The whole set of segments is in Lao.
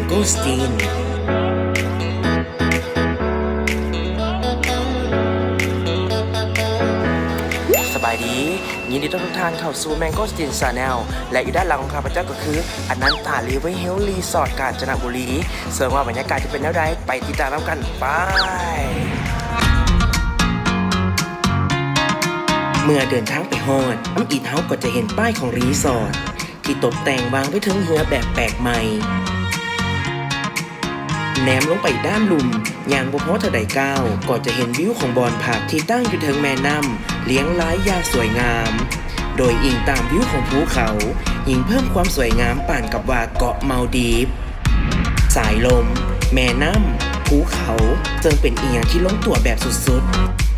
ໂກສຕີນ. ສະບາຍດີ ຍິນດີຕ້ອນຮັບທຸກທ່ານເຂົ້າສູ່ແມງໂກສຕີນ Channel ແລະ ຢູ່ດ້ານຫຼັງຂອງຂ້າພະເຈົ້າກໍຄື ອະນັນຕາ River Hill Resort ການຈະນະບູລີ ເຊິ່ງວ່າບັນຍາກາດຈະເປັນແນວໃດ ໄປຕິດຕາມນຳກັນ ໄປ. ເມື່ອເດີນທາງໄປຮອດ ທຳອິດເຮົາກໍຈະເຫັນປ້າຍຂອງຣີສອດ ທີ່ຕົກແຕ່ງວາງໄວ້ເທິງເຮືອແບບແປກໃໝ່. ແນມລົງໄປດ້ານລຸ່ມ ຍ່າງບໍ່ພໍເທົ່າໃດກ້າວ ກໍຈະເຫັນວິວຂອງບ່ອນພັກທີ່ຕັ້ງຢູ່ເທິງແມ່ນ້ຳລຽງລາຍຢ່າງສວຍງາມ. ໂດຍອີງຕາມວິວຂອງພູເຂົາ ຍິ່ງເພີ່ມຄວາມສວຍງາມປານກັບວ່າເກາະມາລດີບ. ສາຍລົມ, ແມ່ນ້ຳ, ພູເຂົາ ເຊິ່ງເປັນອີ່ຫຍັງທີ່ລົງຕົວແບບສຸດ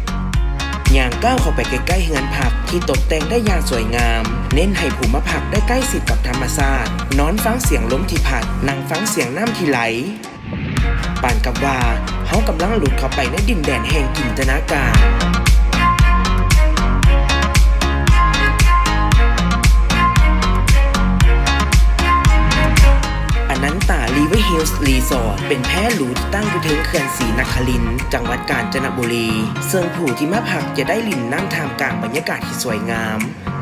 ໆ. ຍ່າງກ້າວເຂົ້າໄປໃກ້ໆເຮືອນພັກທີ່ຕົກແຕ່ງໄດ້ຢ່າງສວຍງາມ, ເນັ້ນໃຫ້ຜູ້ມາພັກໄດ້ໃກ້ຊິດກັບທຳມະຊາດ, ນອນຟັງສຽງລົມທີ່ພັດ, ນັ່ງຟັງສຽງນ້ຳທີ່ໄຫຼ, ປານກັບວ່າເຮົາກຳລັງຫຼຸດເຂົ້າໄປໃນດິນແດນແຫ່ງຈິນຕະນາການ. ອະນັນຕາ River Hills Resort ເປັນແພຫຼູທີ່ຕັ້ງຢູ່ເທິງເຂື່ອນສີນະຄະລິນ ຈັງຫວັດການຈະນະບູລີ ເຊິ່ງຜູ້ທີ່ມາພັກຈະໄດ້ຫຼິ້ນນ້ຳທ່າມກາງບັນຍາກາດທີ່ສວຍງາມ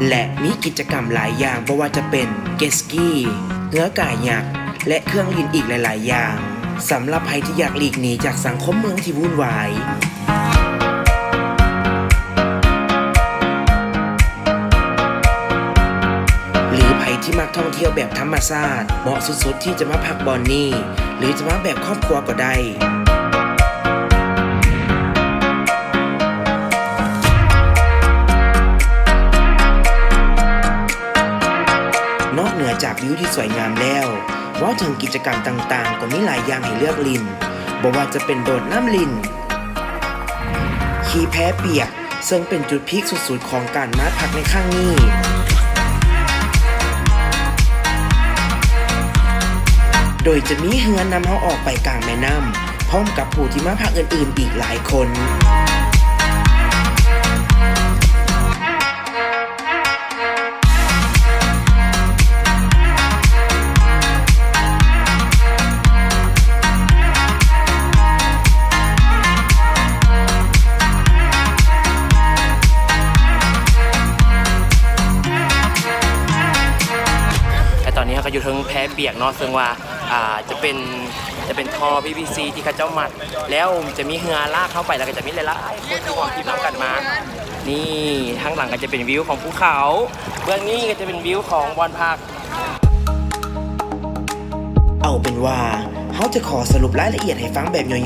ແລະ ມີກິດຈະກຳຫຼາຍຢ່າງ ບໍ່ວ່າຈະເປັນ Jet Ski, ເຮືອກາຍັກ ແລະ ເຄື່ອງຫຼິ້ນອີກຫຼາຍໆຢ່າງ ສຳລັບໃຜທີ່ຢາກຫຼີກໜີຈາກສັງຄົມເມືອງທີ່ວຸ່ນວາຍ ຫຼື ໃຜທີ່ມັກທ່ອງທ່ຽວແບບທຳມະຊາດ ເໝາະສຸດໆທີ່ຈະມາພັກບ່ອນນີ້ ຫຼື ຈະມາແບບຄອບຄົວກໍໄດ້. ນອກເໜືອຈາກວິວທີ່ສວຍງາມແລ້ວ, ເວົ້າເຖິງກິດຈະກຳຕ່າງໆ ກໍມີຫຼາຍຢ່າງໃຫ້ເລືອກຫຼິ້ນ, ບໍ່ວ່າຈະເປັນໂດດນ້ຳຫຼິ້ນ, ຂີ່ແພປຽກ, ເຊິ່ງເປັນຈຸດພີກສຸດໆຂອງການມາພັກໃນຄັ້ງນີ້, ໂດຍຈະມີເຮືອນຳເຮົາອອກໄປກາງແມ່ນ້ຳ ພ້ອມກັບຜູ້ທີ່ມາພັກອື່ນໆອີກຫຼາຍຄົນ. ແລະຕອນນີ້ເຮົາກໍຢູ່ເທິງແພປຽກເນາະ ເຊິ່ງວ່າ ອ່າ ຈະເປັນ ຈະເປັນທໍ່ ພີ ພີ ຊີ ທີ່ເຂົາເຈົ້າມັດ ແລ້ວຈະມີເຮືອລາກເຮົາໄປ ແລ້ວກໍຈະມີຫຼາຍໆຄົນທີ່ຮ່ວມທຣິບນຳກັນມາ. ນີ້ ທາງຫຼັງກໍຈະເປັນວິວຂອງພູເຂົາ, ເບື້ອງນີ້ກໍຈະເປັນວິວຂອງບ່ອນພັກ. ເອົາເປັນວ່າ ເຮົາຈະຂໍສະຫຼຸບລາຍລະອຽດໃຫ້ຟັງແບບຫຍໍ້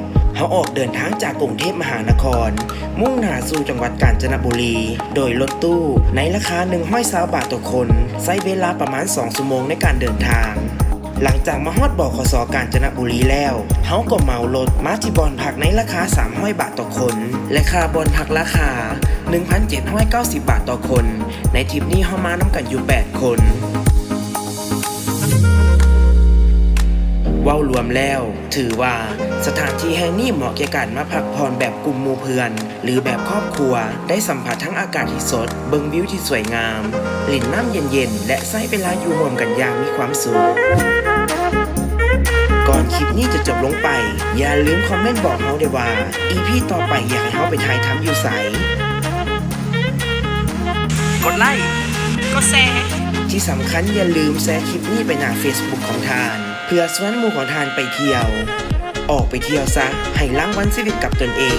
ໆ. ເຮົາອອກເດີນທາງຈາກກຸງເທບມະຫານະຄອນ ມຸ່ງໜ້າສູ່ຈັງຫວັດການຈະນະບູລີ ໂດຍລົດຕູ້ໃນລາຄາໜຶ່ງຮ້ອຍຊາວບາດຕໍ່ຄົນ, ໃຊ້ເວລາປະມານສອງຊົ່ວໂມງໃນການເດີນທາງ. ຫຼັງຈາກມາຮອດ ບຂສ ການຈະນະບູລີແລ້ວ, ເຮົາກໍເໝົາລົດມາທີ່ບ່ອນພັກໃນລາຄາສາມຮ້ອຍບາດຕໍ່ຄົນ ແລະ ຄ່າບ່ອນພັກລາຄາໜຶ່ງພັນເຈັດຮ້ອຍເກົ້າສິບບາດຕໍ່ຄົນ. ໃນທຣິບນີ້ເຮົາມານຳກັນຢູ່ແປດຄົນ. ເວົ້າລວມແລ້ວ ຖືວ່າສະຖານທີ່ແຫ່ງນີ້ເໝາະແກ່ການມາພັກຜ່ອນແບບກຸ່ມໝູ່ເພື່ອນ ຫຼື ແບບຄອບຄົວ, ໄດ້ສຳຜັດທັງອາກາດທີ່ສົດ, ເບິ່ງວິວທີ່ສວຍງາມ, ຫຼິ້ນນ້ຳເຢັນໆ ແລະ ໃຊ້ເວລາຢູ່ຮ່ວມກັນຢ່າງມີຄວາມສຸກ. ກ່ອນຄລິບນີ້ຈະຈົບລົງໄປ, ຢ່າລືມຄອມເມັນບອກເຮົາໄດ້ວ່າ ອີພີຕໍ່ໄປຢາກໃຫ້ເຮົາໄປຖ່າຍທຳຢູ່ໃສ. ກົດໄລ້, ກົດແຊ. ທີ່ສຳຄັນຢ່າລືມແຊຄລິບນີ້ໄປໜ້າເຟສບຸກຂອງທ່ານ ເພື່ອຊວນໝູ່ຂອງທ່ານໄປທ່ຽວ. ອອກໄປທ່ຽວຊະ, ໃຫ້ລາງວັນຊີວິດກັບຕົນເອງ.